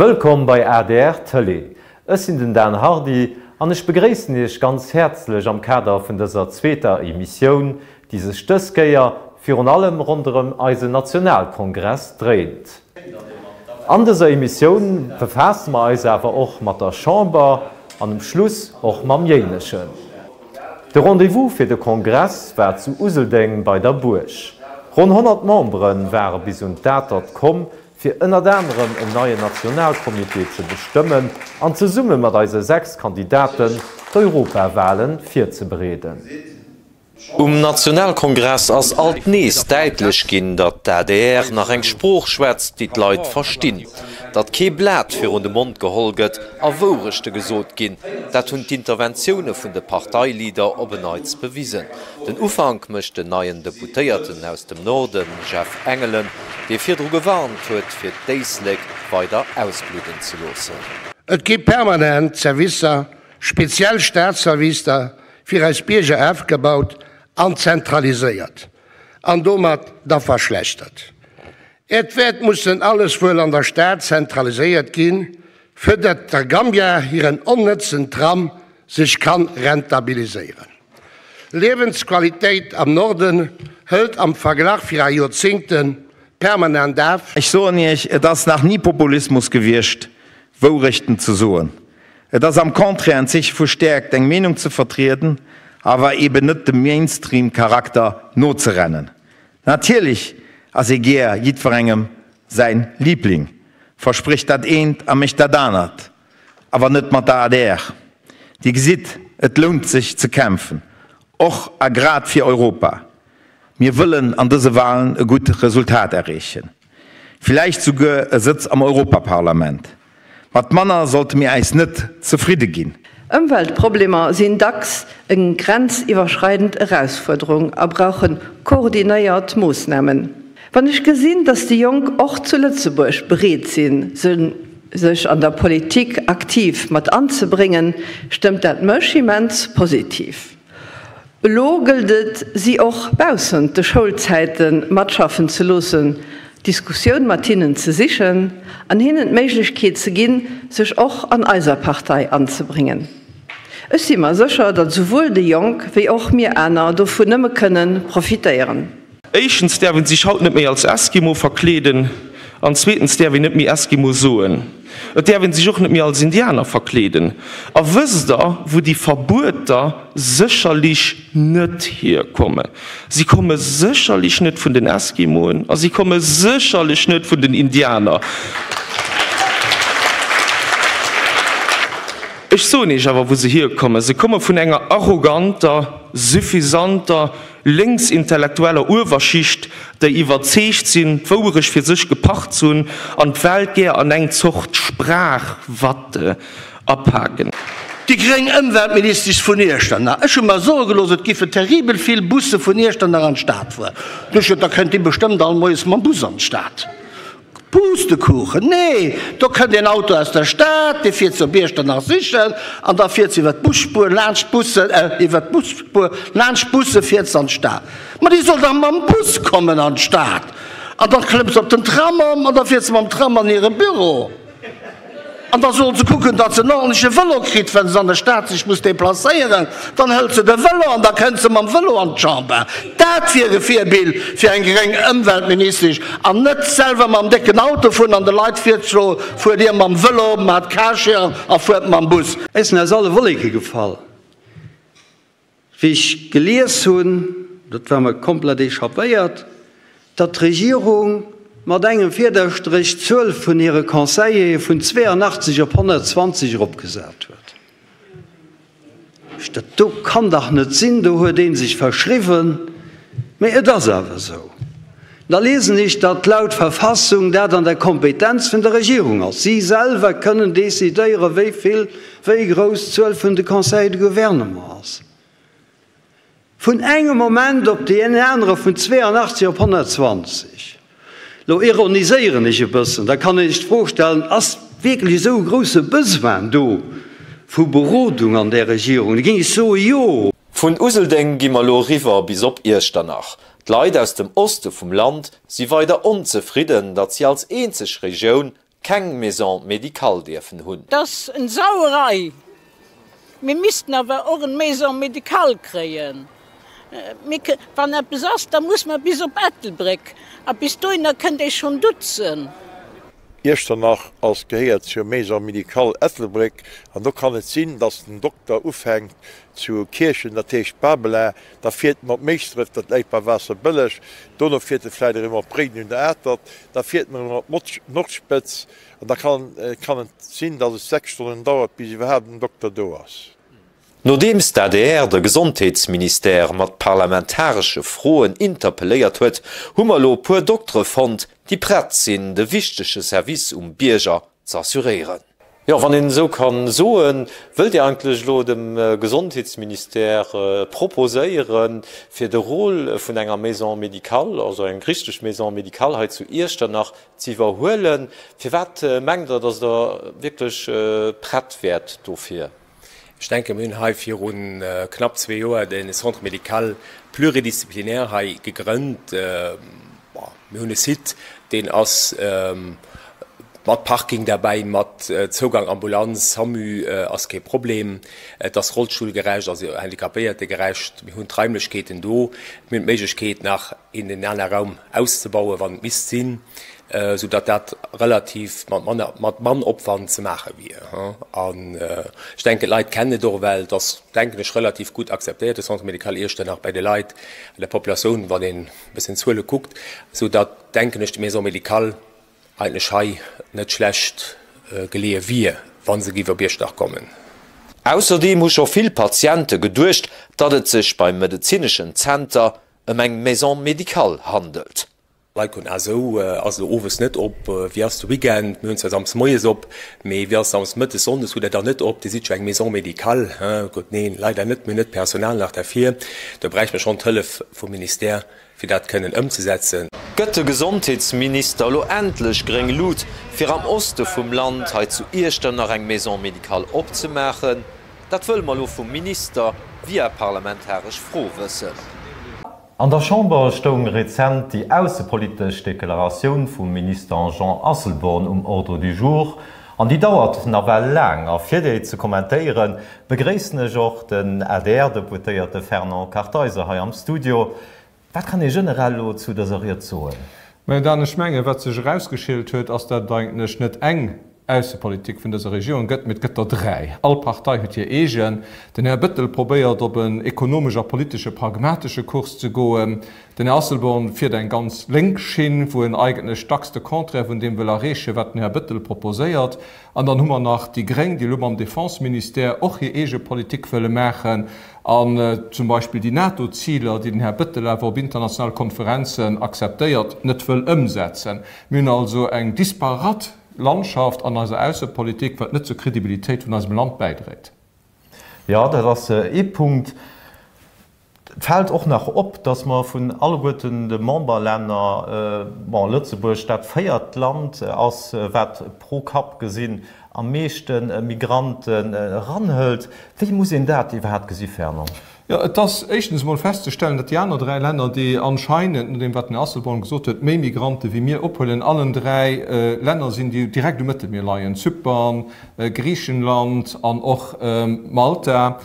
Wëllkomm bei adr Tëlee. Ech sinn den Dan Hardy an ech begréissen Iech ganz häerzlech am Kader vun dëser zweeter Emissioun, déi sech dës Kéier virun allem ronderëm eisen Nationalkongress dréint. An dëser Emissioun befaasse mer eis awer och mat der Chamber an um Schluss och mam Jéineschen. De Rendez-vous fir de Kongress war zu Useldeng bei der Buerg. Ronn 100 Membere ware bis un d'Atert komm, fir ënnert anerem en neien Nationalcomité ze bestëmmen an zesumme mat eise 6 Kandidaten d'Europawahlen virzebereeden. Um Nationalkongress ass alt nees däitlech ginn, datt d'ADR nach eng Sprooch schwätzt, déi d'Leit verstinn. Datt kee Blat virun de Mond geholl gëtt a Wourechte gesot ginn, dat hunn d'Interventioune vun de Parteileader op en Neits bewisen. Den Ufank mécht den neien Deputéierten aus dem Norden, Jeff Engelen, dee virdru gewarnt huet, fir d'Éislek weider ausbludden ze loossen. Et gi permanent Servicer, speziell Staatsservicer, fir eis Bierger afgebaut an zentraliséiert an domat da verschlechtert. Et wäert mussen alles wuel an der Stad zentraliséiert ginn, fir datt der Gambia hiren onnëtzen Tram sech kann rentabiliséieren. Liewensqualitéit am Norden hëlt am Verglach vira Joerzingten permanent af. Ech soen Iech, et ass nach ni Populismus gewiescht, Wourechten ze soen. Et ass am Contraire en Zeeche vu Stäerkt, eng Meenung ze vertrieden, awer eben net dem Mainstream-Charakter nozerennen. Natierlech ass ee gär jiddwerengem säin Liebling, versprécht dat eent a mécht dat anert, awer net mat der adr. Dir gesitt, et lount sech ze kämpfen, och a grad fir Europa. Mir wëllen an dëse Walen e gutt Resultat erreechen, villäicht souguer e Sëtz am Europaparlament. Mat manner sollte mir äis net zefridde ginn. Ëmweltproblemer sinn dacks eng grenziwwerschreidend Erausfuerderung a brauche koordinéiert Moossnamen. Wann ech gesinn, datt déi Jonk och zu Lëtzebuerg bereet sinn, sech an der Politik aktiv mat anzebréngen, stëmmt dat mech immens positiv. Elo gëllt et, si och baussent de Schoulzäite matschaffen ze loossen, d'Diskussioun mat hinnen ze sichen an hinnen d'Méiglechkeet ze ginn, sech och an eiser Partei anzebréngen. Ech si mer sécher, datt esouwuel déi Jonk wéi och mir aner dovun nëmme kënnen profitéieren. Éischtens däerf een sech haut net méi als Eskimo verkleeden an zweetens däerf een net méi Eskimo soen. Et däerf een sech och net méi als Indianer verkleeden. A wësst der, wou déi Verbueter sécherlich net hierkommen? Si komme sécherlich net vun den Eskimoen a si komme sécherlech net vun den Indianer. Ech soen Iech awer, wou se hierkommen, Se komme vun enger arroganter, suffisanter, lénksintellektueller Uewerschicht, déi iwwerzeegt sinn, d'Wouerecht fir sech gepacht ze hunn an d'Welt gär an eng Zort Sprachwatte apaken. Déi gréng Ëmweltministesch vun Iechternach, Ech hu mer soe gelooss, et giffen terribel vill Busse vun Iechternach an d'Stad fueren. Da kënnt déi bestëmmt all moies mam Bus an d'Stad. Pustekuchen, nee, do kënnt een Auto aus der Stad, dee fiert se op Iechternach sichen an da fiert se iwwer d'Busspuer laanscht d'Bussen, äh, iwwer d'Busspuer laanscht d'Busse fiert se an d'Stad. Ma déi soll dach mam Bus kommen an d'Stad an da klëmmt se op den Tram an da fiert se mam Tram an hire Büro. An da soll se kucken, datt se en ordentleche Vëlo kritt, wa se an der Stad sech muss deplacéieren. Dann hëlt se de Vëlo an da kënnt se mam Vëlo an d'Chamber. Dat wier e Virbild fir eng gréng Ëmweltministesch an net selwer mam décken Auto fueren an de Leit virzeschloen, Fuert Dir mam Vëlo, maacht Carsharing a fuert mam Bus. Ech sinn aus alle Wolleke gefall. Wéi ech gelies hunn, dat war mer komplett échappéiert, datt d'Regierung mat engem Fiederstréch d'Zuel vun hire Conseillere vun 82 op 120 eropgesat huet. Dat do kann dach net sinn, do huet ee sech verschriwwen. Mee et ass awer esou. Da liesen ech, datt laut Verfassung dat an der Kompetenz vun der Regierung ass. Si selwer kënnen decidéieren, wéi vill, wéi grouss d'Zuel vun de Conseils de gouvernement ass. Vun engem Moment op deen anere vun 82 op 120. Lo ironiséieren ech e bëssen, da kann ee sech d'Fro stellen, Ass wierklech esou e grousse Besoin do vu Berodung an där Regierung? Da géing ech soe jo. Vun Useldeng gi mer lo eriwwer bis op Iechternach. D'Leit aus dem Oste vum Land si weider onzefridden, datt si als eenzeg Regioun Keng Maison médicale dierfen hunn. 't ass en Sauerei. Mir missten awer och en Maison médicale kréien. Mir, wann eppes ass, da muss mer bis op Ettelbréck, a bis dohinner kënnt ee schonn dutzen. Iechternach ass gehéiert zur Maison médicale Ettelbréck an do kann et sinn, dass den Dokter ufänkt zu Kierchen, dat heescht Babelin, da fiert en op Méischdref, dat läit bei Waasserbëlleg, dono fiert e vläicht erëm op Réiden un der Atert, da fiert en erëm op d'Nordspëtz an da kann kann et sinn, dass et 6 Stonnen dauert, bis iwwerhaapt en Dokter do ass. Nodeems d'ADR de Gesondheetsministère mat parlamentaresche Froen interpelléiert huet, hu mer elo e puer Doktere fonnt, déi prett sinn, de wichtege Service um Bierger ze assuréieren. Jo, wann een esou ka soen, wëllt Dir eigentlech elo dem Gesondheetsministère proposéieren, fir de Rôle vun enger Maison médicale, also eng richteg Maison médicale hei zu Iechternach ze iwwerhuelen? Firwat mengt Der, datt Der wierklech prett wäert dofir? Ech denken, mir hunn hei viru knapp zwee Joer de Centre médical pluridisciplinaire hei gegrënnt. Mir hunn e Site, deen ass mat Parking derbäi, mat Zougang Ambulanz, SAMU ass kee Problem. Et ass rollstullgerecht, also handicapéiertegerecht. Mir hunn d'Raimlechkeeten do. Mir hunn d'Méiglechkeet nach een aner Raum auszebauen, wann et misst sinn, esou datt dat relativ mat manner, mat mann Opwand ze maache wier. An ech denken, d'Leit kennen et och ewell. Et ass, denken ech, relativ gutt akzeptéiert, de Centre médical Iechternach bei de Leit, an der Populatioun, wann een e bëssen d'Zuele kuckt, esou datt, denken ech, d'Maison médicale eigentlech hei net schlecht geleeë wier, wa se géif op Iechternach kommen. Ausserdeem hu scho vill Patiente geduecht, datt et sech beim medezineschen Zenter ëm eng Maison médicale handelt. Leit hunn, ah sou, ass elo owes net op, wéi ass de Weekend, mir hunn zwar samsdes moies op, mee wéi ass samsdes mëttes, sonndes hutt der dann net op, dir sidd jo eng Maison médicale, hein, gutt, neen, leider net, mir hunn net d'Personal nach derfir, do bräichte mer schonn d'Hëllef vum Ministère, fir dat kënnen ëmzesetzen. Gëtt de Gesondheetsminister elo endlech gréng Lut, fir am Oste vum Land, hei zu Iechternach eng Maison médicale opzemaachen? Dat wëlle mer elo vum Minister via parlamentaresch Fro wëssen. An der Chamber stoung rezent déi aussepolitesch Deklaratioun vum Minister Jean Asselborn um Ordre du jour. An déi dauert nawell laang. A fir déi ze kommentéieren, begréissen ech och den ADR-Deputéierte Fernand Kartheiser hei am Studio. Wat kann ee generell elo zu dëser Ried soen? Mä Dan, ech mengen, wat sech erausgeschielt huet, ass, datt et eigentlech net eng Aussepolitik vun dëser Regierung gëtt, mee et gëtt der dräi. All Partei huet hir eegen. Den Här Bettel probéiert, op en ekonomesch a politesche pragmatesche Kurs ze goen. Den Här Asselborn fiert eng ganz lénk Schinn, wou en eigentlech dacks de Contraire vun deem wëll erreechen, wat den Här Bettel proposéiert. An dann hu mer nach déi Gréng, déi elo mam Defense-Ministère och hir eege Politik wëlle maachen an zum Beispill déi NATO-Ziler, déi den Här Bettel awer op internationale Konferenzen akzeptéiert, net wëll ëmsetzen. Mir hunn also eng disparat Landschaft an eiser Aussepolitik, wat net zur Kredibilitéit vun eisem Land bäidréit. Jo, dat ass ee Punkt. Et fält och nach op, datt mer vun alleguerten de Memberlänner, bon, Lëtzebuerg dat véiert Land ass, wat pro Kapp gesinn am meeschte Migranten eranhëlt. Wéi muss een dat iwwerhaapt gesi, Fernand? Jo, et ass éischtens emol festzestellen, datt déi aner dräi Länner, déi anscheinend, no deem wat den Här Asselborn gesot huet, méi Migrante wéi mir ophuelen, allen dräi Länner sinn, déi direkt um Mëttelmier leien, Zypern, Griichenland an och Malta.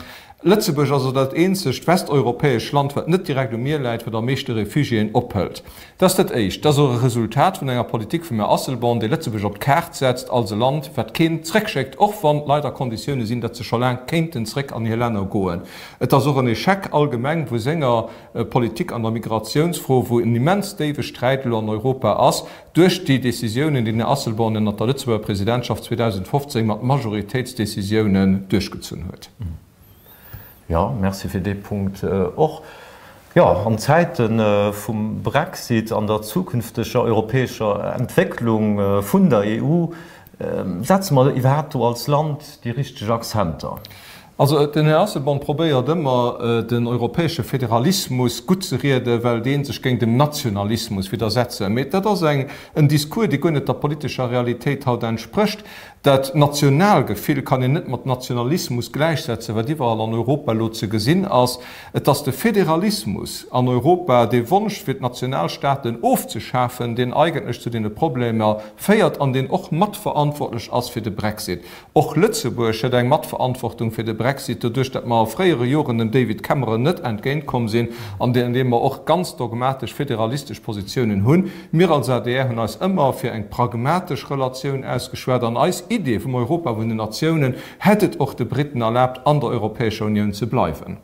Lëtzebuerg ass also dat eenzegt westeuropäesch Land, wat net direkt um Mier läit, wat am meeschte Refugiéen ophëlt. Dat ass dat Éischt. Dat ass och e Resultat vun enger Politik vum Här Asselborn, dee Lëtzebuerg op d'Kaart setzt als e Land, wat keen zréckschéckt, och wann leider Konditioune sinn, datt se scho laang kéinten zréck an hir Länner goen. Et ass och en Echec allgemeng vu senger Politik an der Migratiounsfro, wou en immens déiwe Sträit elo an Europa ass, duerch déi Décisiounen, déi den Här Asselborn ënnert der Lëtzebuerger Presidentschaft 2015 mat Majoritéitsdécisiounen duerchgezunn huet. Jo, merci fir dee Punkt och. Jo, an Zäite vum Brexit an der zukünfteger europäescher Entwécklung vun der EU, setze mer iwwerhaapt do als Land déi richteg Akzenter? Also den Här Asselborn probéiert ëmmer, den europäesche Federalismus guttzerieden, well dee sech géint dem Nationalismus widdersetzen. Mee dat ass eng en Discours, dee guer net der politescher Realitéit haut entsprécht. Dat Nationalgefill kann een net mat Nationalismus gläichsetzen, wat iwwerall an Europa elo ze gesinn ass. Et ass de Federalismus an Europa, dee Wonsch fir d'Nationalstaaten ofzeschafen, deen eigentlech zu deene Problemer féiert an deen och matverantwortlech ass fir de Brexit. Och Lëtzebuerg huet eng Matverantwortung fir de Brexit, doduerch datt mer a fréiere Joren dem David Cameron net entgéint komm sinn an andeem mer och ganz dogmatesch federalistesch Positiounen hunn. Mir als adr hunn eis ëmmer fir eng pragmatesch Relatioun ausgeschwat an eis Idee vum Europa vun den Natiounen hätt et och de Briten erlaabt an der Europäescher Unioun ze bleiwen.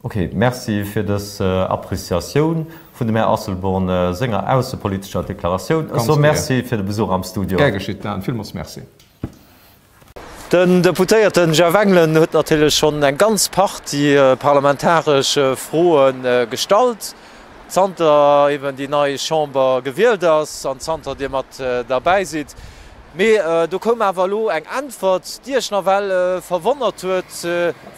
Ok, Merci fir dës Appreciatioun vun dem Här Asselborn senger aussepolitescher Deklaratioun. Ech soe Merci fir de Besuch am Studio. Gär geschitt, Dan. Villmools Merci. Den Deputéierten Jeff Engelen huet natierlech schonn eng ganz Partie parlamentaresch Froe gestallt, zanter eben déi nei Chamber gewielt ass an zanter Dir mat derbäi sidd. Mee do koum awer elo eng Äntwert, déi Iech nawell verwonnert huet,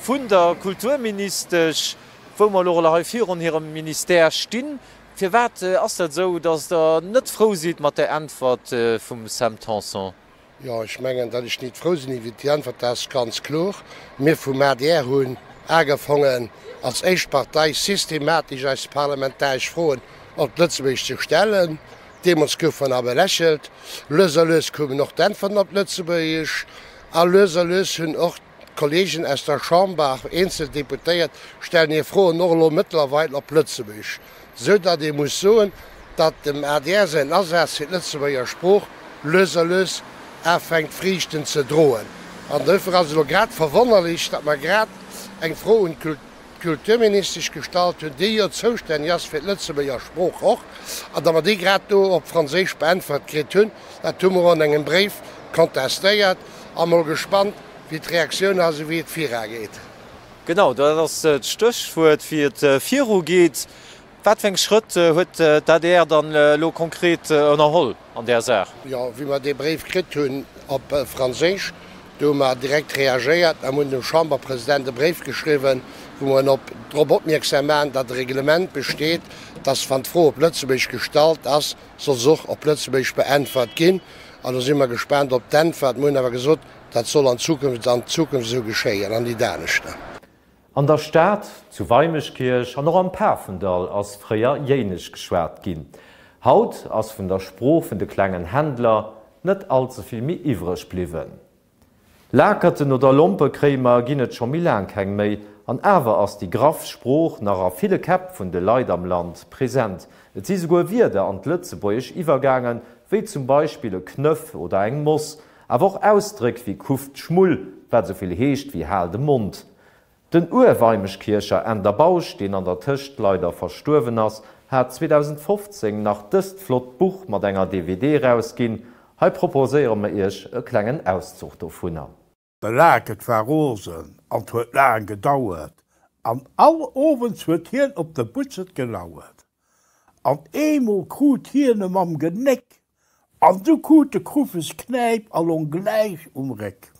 vun der Kulturministesch, wou mer elo hei virun hirem Ministère stinn. Firwat ass dat esou, datt Der net frou sidd mat där Äntwert vum Sam Tanson? Jo, ech mengen, datt ech nit frou sinn iwwert déi Äntwert, dat ass ganz kloer. Mir vum adr hunn agefongen, als éischt Partei systematesch eis parlamentaresch Froen op Lëtzebuergesch ze stellen. Deemools goufe mer nach belächelt. Lues a lues koumen och d'Äntwerten op Lëtzebuergesch a lues a lues hunn och D'Kollegen aus der Chamber, eenzel Deputéiert, stellen hir Froen och elo mëttlerweil op Lëtzebuergesch, sou datt ee muss soen, datt dem adr säin Asaz fir d'Lëtzebuerger Sprooch lues a lues afänkt Friichten ze droen. An dofir ass et elo grad verwonnerlech, datt mer grad eng Fro un d'Kulturministesch gestallt hunn, déi jo zoustänneg ass fir d'Lëtzebuerger Sprooch och, an datt mer déi grad do op Franséisch beäntwert kritt hunn. Dat hu mer an engem Bréif contestéiert a mol gespannt, wéi d'Reaktioun ass a wéi et virageet. Genau, dat ass d'Stéchwuert, wéi et virugeet. Wat fir eng Schrëtt huet d'ADR dann elo konkret ënnerholl an där Saach? Jo, wéi mer dee Bréif kritt hunn op Franséisch, do hu mer direkt reagéiert a mir hunn dem Chamberpresident e Bréif geschriwwen, wou mer en op drop opmierksam maachen, datt e Reglement besteet, datt wann d'Fro op Lëtzebuergesch gestallt ass, soll se och op Lëtzebuergesch beäntwert ginn. An do si mer gespaant op d'Äntwert. Mer hunn awer gesot, dat soll an Zukunft an Zukunft esou geschéien an nit aneschter. An der Stad, zu Weimeschkierch an och am Pafendall ass fréier Jéinesch geschwat ginn. Haut ass vun der Sprooch vun de klengen Händler net all ze vill méi iwwreg bliwwen. Lakerten oder Lompekréimer ginn et scho méi laang keng méi, an awer ass déi graff Sprooch nach a ville Käpp vun de Leit am Land present. Et si souguer Wierder an d'Lëtzebuergesch iwwergaangen, wéi zum Beispill e Knëff oder eng Moss, Awer och Ausdréck wéi Kuff d'Schmull, wat esou vill heescht wéi Hal de Mond. Den Ur-Weimeschkiercher Änder Bausch, deen an der Tëscht leider verstuerwen ass, hat 2015 nach dëst flott Buch mat enger DVD erausginn. Hei proposéiere mer iech e klengen Auszuch dovunner. De Laket war rosen an 't huet laang gedauert, an all Owends huet hien op de Butzet gelauert. An eemol krut hien e mam Genéck, an du krut de Kruffes Knäip a long gläich um Réck.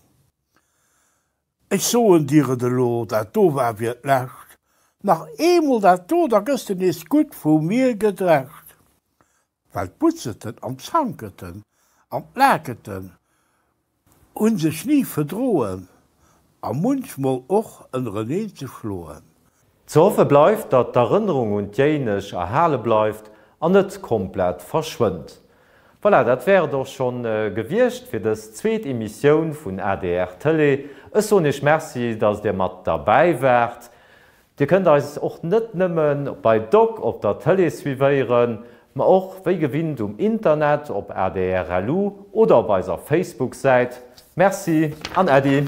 Ech soen dir et elo, dat do war fir d'lescht, nach eemol dat do, da gëss de nees gutt vu mir gedrescht. Well d'Butzeten an d'Zanketen an d'Laketen Hunn sech ni verdroen a munchmol och ënnereneen ze schloen. Ze hoffe bleift, datt d'Erënnerung un d'Jéinesch erhale bleift an net komplett verschwënnt. Voilà, dat wär et och schonn gewiescht fir dës zweet Emissioun vun adr Tëlee. Ech soen Iech Merci, datt Dir mat derbäi waart. Dir kënnt eis och net nëmme bei Doc op der Tëlee suivéieren, ma och wéi gewinnt um Internet op adr.lu oder op eiser Facebook-Säit. Merci an Äddi!